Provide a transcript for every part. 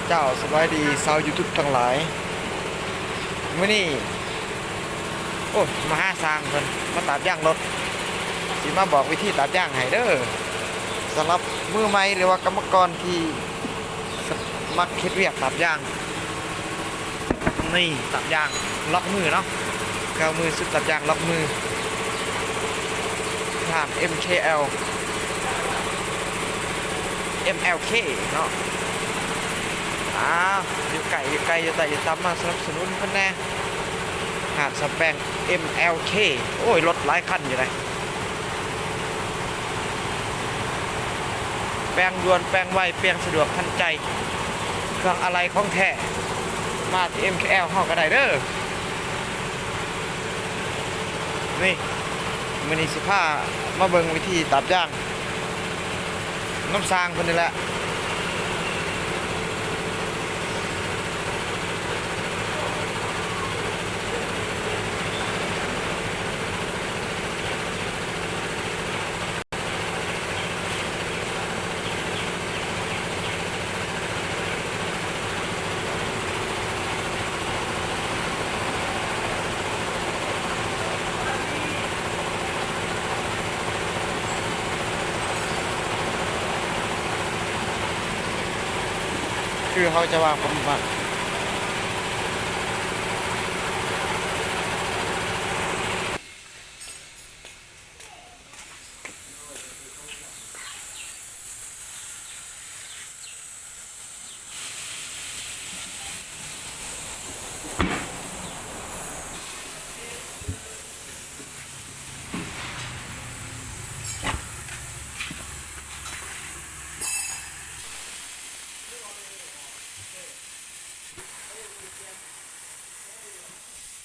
ເຈົ້າ ສະບາຍດີຊາວຢູທູບທັງຫຼາຍ. ມື້ນີ້ ໂອ້ ມາຫາຊ່າງເພິ່ນ ມາຕາດຢາງລົດ ຊິມາບອກວິທີຕາດຢາງໃຫ້ເດີ ສຳລັບມືໃໝ່ ຫຼືວ່າກຳມະກອນທີ່ ສະ ມັກເຮັດວຽກຕາດຢາງ. ນີ້ຕາດຢາງລັອກມືເນາະ ເຄື່ອງມືຊຸດຕາດຢາງລັອກມື ຮ້ານເອັມເຄແອລ ເອັມແອລເຄເນາະ. ອ້າວ ຢູ່ໃກ້ ຢູ່ໄກ ຢູ່ໃຕ້ ຢູ່ຕ່ຳ ມາສະໜັບສະໜູນເພິ່ນແດ່ ຮ້ານສ້ອມແປງ ເອັມແອລເຄ. ໂອ້ຍ ລົດຫຼາຍຄັນຢູ່ໃດ ແປງດ່ວນ ແປງໄວ ແປງສະດວກທັນໃຈ ເຄື່ອງອາໄຫຼ່ຂອງແທ້ ມາທີ່ເອັມເຄແອລເຮົາກໍໄດ້ເດີ. ນີ້ ມື້ນີ້ຊິພາມາເບິ່ງວິທີຕາດຢາງນຳຊ່າງເພິ່ນນີ້ແຫຼະ. ຄືເຮົາຈະວາງປະມານ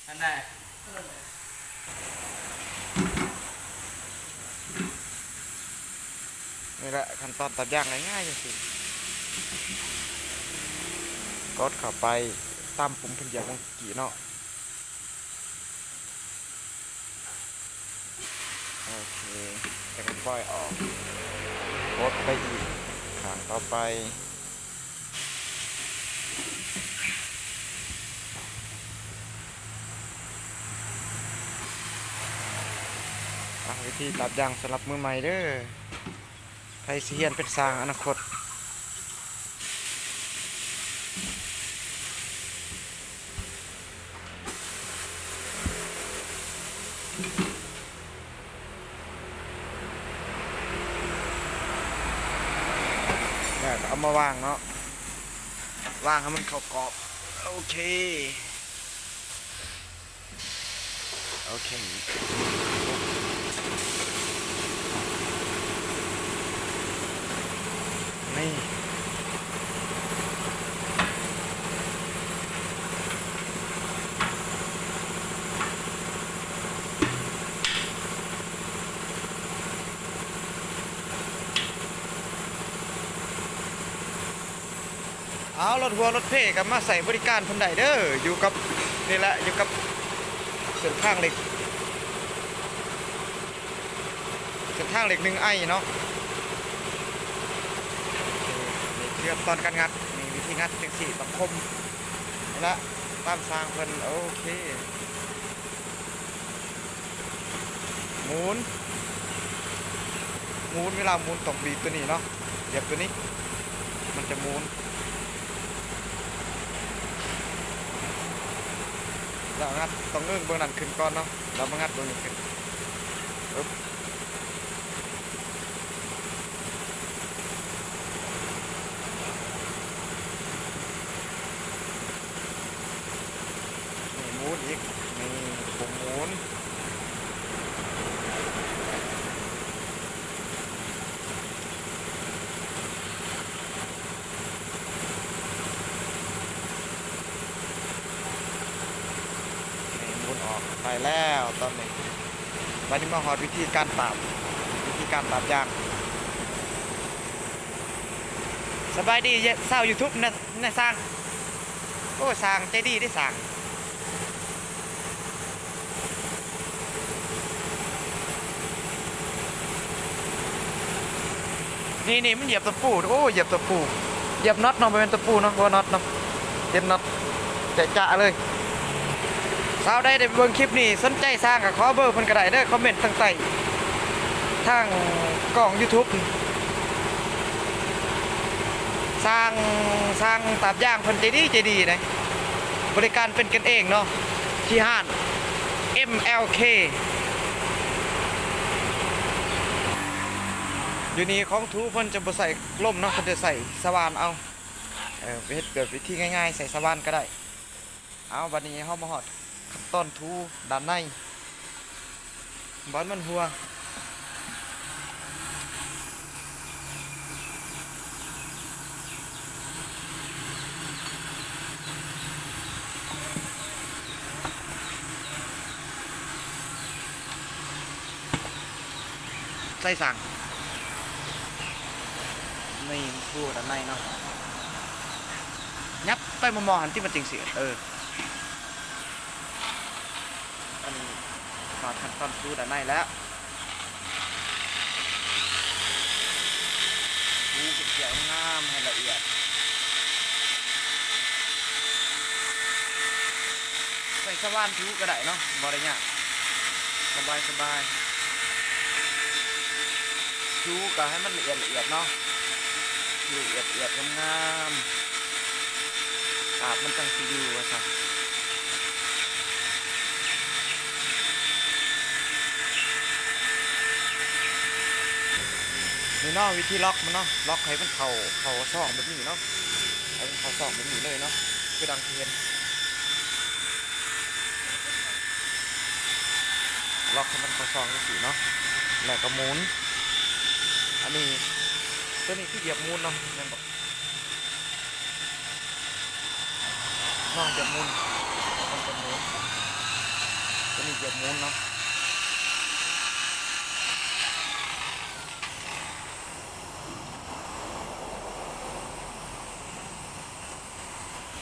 ອັນໃດ ນີ້ແຫຼະ ຂັ້ນຕອນຕັດຢາງງ່າຍໆ ຈັ່ງຊີ້ ກົດເຂົ້າໄປຕາມປຸ່ມເພິ່ນຢາກເມື່ອກີ້ເນາະ. ໂອເຄ ແລ້ວກໍປ່ອຍອອກ ກົດໄປອີກ ຂ້າງຕໍ່ໄປ. ອ່ະ ວິທີຕັດຢາງສຳລັບມືໃໝ່ເດີ ໃຜຊິຮຽນເປັນຊ່າງອະນາຄົດ. ແລ້ວກໍເອົາມາວາງເນາະ ວາງໃຫ້ມັນເຂົ້າກອບ. ໂອເຄ ໂອເຄ ນີ້ ເອົາ ລົດຫົວລົດເພກໍມາໃຊ້ບໍລິການເພິ່ນໄດ້ເດີ ຢູ່ກັບ ນີ້ແຫຼະ ຢູ່ກັບເສັ້ນທາງເລກ ເສັ້ນທາງເລກໜຶ່ງໄອເນາະ. ໂອເຄ ນີ້ຄືຂັ້ນຕອນການງັດ ນີ້ວິທີງັດຈັ່ງຊີ້ ຕ້ອງຄົມ ນີ້ລະ ຕາມຊ່າງເພິ່ນ. ໂອເຄ ໝູນ ໝູນ ເວລາໝູນຕ້ອງບີບຕົວນີ້ເນາະ ຢຽບຕົວນີ້ ມັນຈະໝູນ ແລ້ວງັດ ຕ້ອງເງິ້ງເບິ່ງນັ້ນຂຶ້ນກ່ອນເນາະ ແລ້ວມາງັດເບິ່ງນີ້ຂຶ້ນ ປຶບ. ນີ້ໝູນອີກ ນີ້ບໍ່ໝູນ ນີ້ໝູນອອກ ໄດ້ແລ້ວຕອນນີ້. ບັດນີ້ມາຮອດວິທີການຕາດ ວິທີການຕາດຢາງ. ສະບາຍດີຊາວຢູທູບນະ ນະຊ່າງ. ໂອ້ ຊ່າງໃຈດີເດ້ຊ່າງ. ນີ້ໆ ມັນຢຽບຕະປູ ໂອ້ ຢຽບຕະປູ. ຢຽບນັອດເນາະ ບໍ່ແມ່ນຕະປູເນາະ ບໍ່ນັອດເນາະ ເຮັດນັອດຈະຈະເລີຍ. ສາວໃດໄດ້ເບິ່ງຄລິບນີ້ ສົນໃຈຊ່າງກໍຂໍເບີເພິ່ນກໍໄດ້ເດີ ຄອມເມັນທາງໃຕ້ ທາງກ້ອງຢູທູບ. ຊ່າງ ຊ່າງຕາບຢາງເພິ່ນໃຈດີ ໃຈດີເດ້ ບໍລິການເປັນກັນເອງເນາະ ທີ່ຮ້ານ ເອັມແອລເຄ. ຢູ່ນີ້ຂອງຖູເພິ່ນຈະບໍ່ໃຊ້ລົມເນາະ ເພິ່ນຈະໃຊ້ສະຫວ່ານເອົາ ເອີ ເຮັດແບບວິທີງ່າຍໆ ໃຊ້ສະຫວ່ານກໍໄດ້. ເອົາ ບັດນີ້ເຮົາມາຮອດຂັ້ນຕອນຖູດ້ານໃນ ບ່ອນມັນຮົ່ວ ໃສ່ຊ່າງ ນີ້ ຖູດ້ານໃນເນາະ ຫຍັບໄປໝໍ່ໆຫັ້ນຕິ ມັນຈຶ່ງຊິ ເອີ ອັນນີ້ມາຂັ້ນຕອນຖູດ້ານໃນແລ້ວ ຖູກ່ຽວໆງາມໃຫ້ລະອຽດ. ໃສ່ສະຫວ່ານຖູກໍໄດ້ເນາະ ບໍ່ໄດ້ຍາກ ສະບາຍໆ ຖູກໍໃຫ້ມັນລະອຽດລະອຽດເນາະ ລະອຽດໆງາມໆ ກາບມັນຈັ່ງຊິຢູ່ວ່າຊັ້ນ. ນີ້ເນາະ ວິທີລັອກມັນເນາະ ລັອກໃຫ້ມັນເຂົ້າ ເຂົ້າຊ່ອງແບບນີ້ເນາະ ໃຫ້ມັນເຂົ້າຊ່ອງແບບນີ້ເລີຍເນາະ ຄືດັ່ງທີ່ເຫັນ ລັອກໃຫ້ມັນເຂົ້າຊ່ອງຈັ່ງຊີ້ເນາະ ແລ້ວກໍໝູນ. ອັນນີ້ ຕົວນີ້ຄືຢຽບໝູນເນາະ ແມ່ນບໍ່? ເນາະ ຢຽບໝູນ ມັນເປັນໝູນ ຕົວນີ້ຢຽບໝູນເນາະ.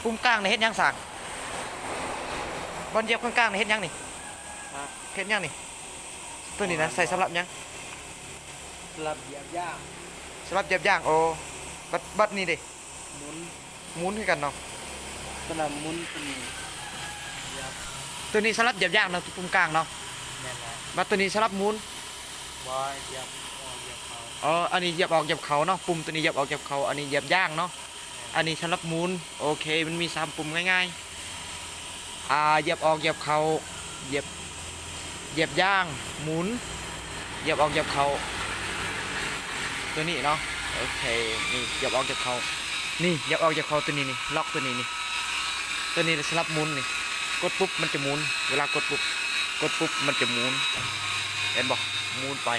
ປຸ່ມກາງນີ້ເຮັດຫຍັງຊ່າງ? ບ່ອນຢຽບກາງໆນີ້ເຮັດຫຍັງນີ້? ຮະ? ເຮັດຫຍັງນີ້? ຕົວນີ້ນະ ໃສ່ສຳລັບຫຍັງ? ສຳລັບຢຽບຢາງ. ສຳລັບຢຽບຢາງ ໂອ້ ບັດ ບັດນີ້ເດ? ໝູນ ໝູນຄືກັນເນາະ ສຳລັບໝູນຕົວນີ້ ຢຽບ ຕົວນີ້ສຳລັບຢຽບຢາງເນາະ ຕົວປຸ່ມກາງເນາະ ແມ່ນແລ້ວ ບັດຕົວນີ້ສຳລັບໝູນ ບໍ່ ຢຽບອອກຢຽບເຂົ້າ ອໍ ອັນນີ້ຢຽບອອກຢຽບເຂົ້າເນາະ ປຸ່ມຕົວນີ້ຢຽບອອກຢຽບເຂົ້າ ອັນນີ້ຢຽບຢາງເນາະ ແມ່ນ ອັນນີ້ສຳລັບໝູນ ໂອເຄ ມັນມີສາມປຸ່ມງ່າຍໆ ອ່າ ຢຽບອອກຢຽບເຂົ້າ ຢຽບ ຢຽບຢາງ ໝູນ ຢຽບອອກຢຽບເຂົ້າ ຕົວນີ້ເນາະ ໂອເຄ ນີ້ ຢຽບອອກຢຽບເຂົ້າ ນີ້ ຢຽບອອກຢຽບເຂົ້າ ຕົວນີ້ນີ້ ລັອກຕົວນີ້ນີ້ ຕົວນີ້ສຳລັບໝູນນີ້ ກົດປຸບມັນຈະໝູນ ເວລາກົດປຸບ ກົດປຸບມັນຈະໝູນ ເຫັນບໍ່ ໝູນໄປ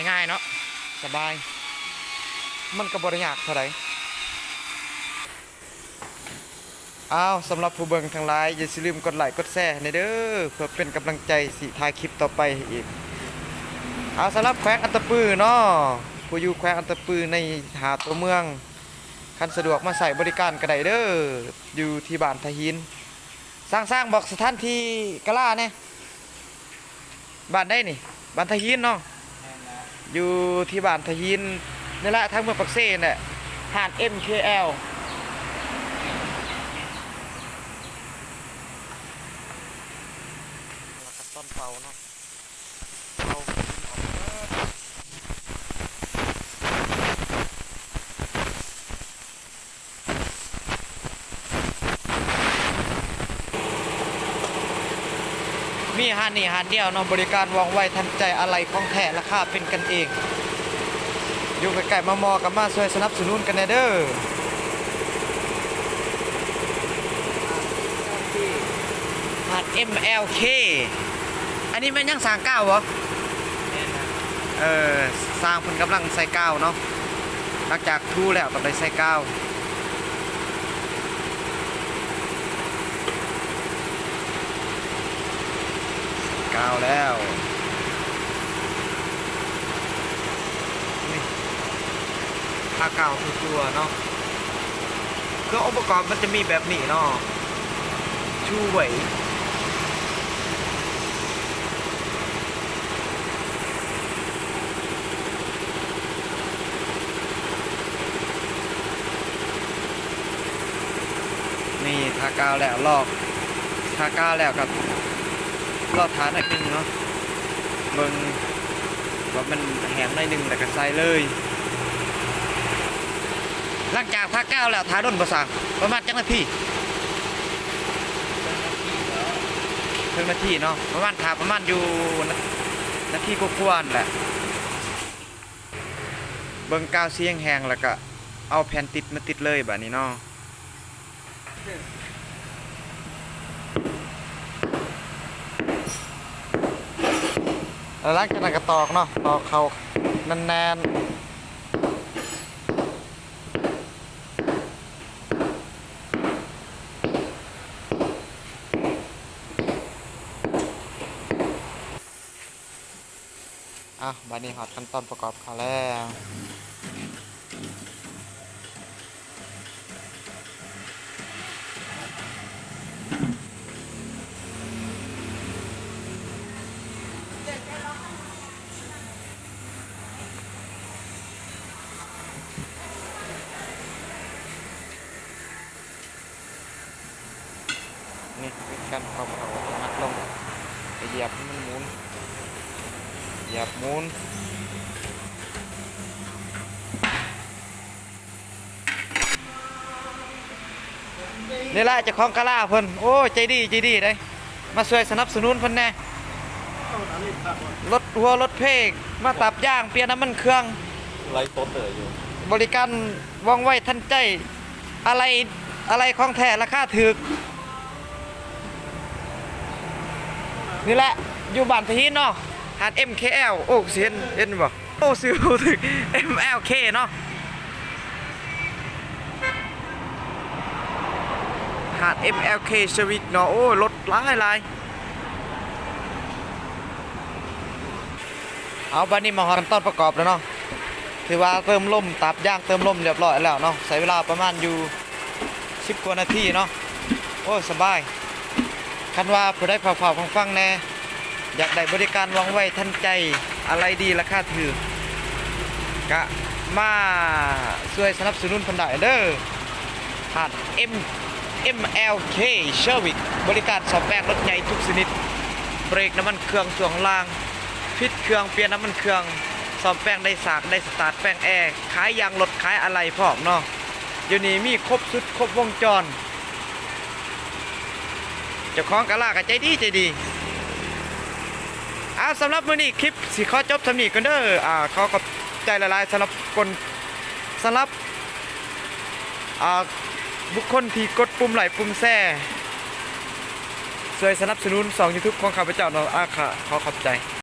ງ່າຍໆເນາະ ສະບາຍ ມັນກໍບໍ່ໄດ້ຍາກເທົ່າໃດ. ອ້າວ ສຳລັບຜູ້ເບິ່ງທັງຫຼາຍ ຢ່າຊິລືມກົດໄລກົດແຊໃຫ້ແດ່ເດີ ເພື່ອເປັນກຳລັງໃຈຊິຖ່າຍຄລິບຕໍ່ໄປໃຫ້ອີກ. ອ້າວ ສຳລັບແຂວງອັດຕະປືເນາະ ຜູ້ຢູ່ແຂວງອັດຕະປືໃນຫ້າຕົວເມືອງ ຄັນສະດວກມາໃຊ້ບໍລິການກໍໄດ້ເດີ ຢູ່ທີ່ບ້ານທ່າຫີນ. ຊ່າງ ຊ່າງບອກສະຖານທີ່ກາລາແດ່. ບ້ານໃດນີ້? ບ້ານທ່າຫີນເນາະ? ແມ່ນແລ້ວ ຢູ່ທີ່ບ້ານທ່າຫີນນີ້ແຫຼະ ທາງເມືອງປາກເຊນີ້ແຫຼະ ຮ້ານເອັມເຄແອລ ແລ້ວກໍຕອນເປົ່າເນາະ ເປົ່າ ມີຮ້ານນີ້ຮ້ານດຽວເນາະ ບໍລິການວ່ອງໄວທັນໃຈ ອາໄຫຼ່ຂອງແທ້ ລາຄາເປັນກັນເອງ ຢູ່ໃກ້ໆ ມາເໝາະກໍມາຊ່ວຍສະໜັບສະໜູນກັນແດ່ເດີ. ຮ້ານເອັມແອລເຄ ອັນນີ້ແມ່ນຫຍັງ ສ້າງກາວບໍ່? ແມ່ນນະ ເອີ ຊ່າງເພິ່ນກຳລັງໃສ່ກາວເນາະ ຫຼັງຈາກຖູແລ້ວກໍໄດ້ໃສ່ກາວ ໃສ່ກາວແລ້ວ ນີ້ ທາກາວທົ່ວໆເນາະ ເຄື່ອງອຸປະກອນມັນຈະມີແບບນີ້ເນາະ ຊູໄວ້ ນີ້ທາກາວແລ້ວ ລອກ ທາກາວແລ້ວກໍລໍຖ້າໜ້ອຍໜຶ່ງເນາະ ເບິ່ງວ່າມັນແຫ້ງໜ້ອຍໜຶ່ງ ແລ້ວກໍໃສ່ເລີຍ. ຫຼັງຈາກທາກາວແລ້ວ ຖ້າດົນບໍ່ຊ່າງ? ປະມານຈັກນາທີ? ເຄິ່ງນາທີເນາະ ປະມານ ຖ້າປະມານຢູ່ນາ ນາທີກວ່າໆ ນັ້ນແຫຼະ. ເບິ່ງກາວຊິແຫ້ງໆ ແລ້ວກະເອົາແຜ່ນຕິດມາຕິດເລີຍບາດນີ້ເນາະ. ແລ້ວຫຼັງຈາກນັ້ນກໍຕອກເນາະ ຕອກເຂົ້າແໜ້ນໆ. ເອົາ ບາດນີ້ຮອດຂັ້ນຕອນປະກອບເຂົ້າແລ້ວ. ນີ້ ວິທີການເຂົ້າ ເອົາໜັກລົງ ໄປຢຽບໃຫ້ມັນໝູນ ຢຽບໝູນ. ນີ້ແຫຼະເຈົ້າຂອງກາລາເພິ່ນ ໂອ້ ໃຈດີ ໃຈດີເດ້ ມາຊ່ວຍສະໜັບສະໜູນເພິ່ນແດ່ ລົດຫົວລົດເພ ມາຕັດຢາງ ປ່ຽນນ້ຳມັນເຄື່ອງ ໄລຟ໌ສົດເລີຍຢູ່ ບໍລິການວ່ອງໄວທັນໃຈ ອາໄຫຼ່ ອາໄຫຼ່ຂອງແທ້ລາຄາຖືກ. ນີ້ແຫຼະ ຢູ່ບ້ານທະຫີນເນາະ ຮ້ານ ເອັມ ເຄ ແອລ ໂອ້ ຊິເຫັນ ເຫັນບໍ່? ໂອ້ ຊື່ເປັນ ເອັມ ແອລ ເຄ ເນາະ ຮ້ານ ເອັມ ແອລ ເຄ ເຊີວິກເນາະ ໂອ້ ລົດຫຼາຍໆ. ເອົາ ບາດນີ້ມາຮອດຂັ້ນຕອນປະກອບແລ້ວເນາະ ຖືວ່າເຕີມລົມ ຕັດຢາງເຕີມລົມຮຽບຮ້ອຍແລ້ວເນາະ ໃຊ້ເວລາປະມານຢູ່ສິບກວ່ານາທີເນາະ ໂອ້ ສະບາຍ. ຄັນວ່າຜູ້ໃດຟ້າວໆຟັງໆແດ່ ຢາກໄດ້ບໍລິການວ່ອງໄວທັນໃຈ ອາໄຫຼ່ດີລາຄາຖືກ ກະມາຊ່ວຍສະໜັບສະໜູນເພິ່ນໄດ້ເດີ ຮ້ານ ເອັມ ເອັມ ແອລ ເຄ ເຊີວິກ ບໍລິການສ້ອມແປງລົດໃຫຍ່ທຸກຊະນິດ ເບຣກ ນ້ຳມັນເຄື່ອງ ຊ່ວງລ່າງ ຜິດເຄື່ອງ ປ່ຽນນ້ຳມັນເຄື່ອງ ສ້ອມແປງໄດ້ສາກ ໄດ້ສະຕາດ ແປງແອ ຂາຍຢາງລົດ ຂາຍອາໄຫຼ່ພ້ອມເນາະ ຢູ່ນີ້ມີຄົບຊຸດ ຄົບວົງຈອນ. ເຈົ້າຂອງກາລາກໍໃຈດີ ໃຈດີ. ເອົາ ສຳລັບມື້ນີ້ຄລິບຊິຂໍຈົບສ່ຳນີ້ກ່ອນເດີ ອາ ຂໍຂອບໃຈຫຼາຍໆ ສຳລັບຄົນ ສຳລັບ ອາ ບຸກຄົນທີ່ກົດປຸ່ມໄລ ປຸ່ມແຊ ຊ່ວຍສະໜັບສະໜູນຊ່ອງຢູທູບຂອງຂ້າພະເຈົ້າເນາະ ອາ ຂໍຂອບໃຈ.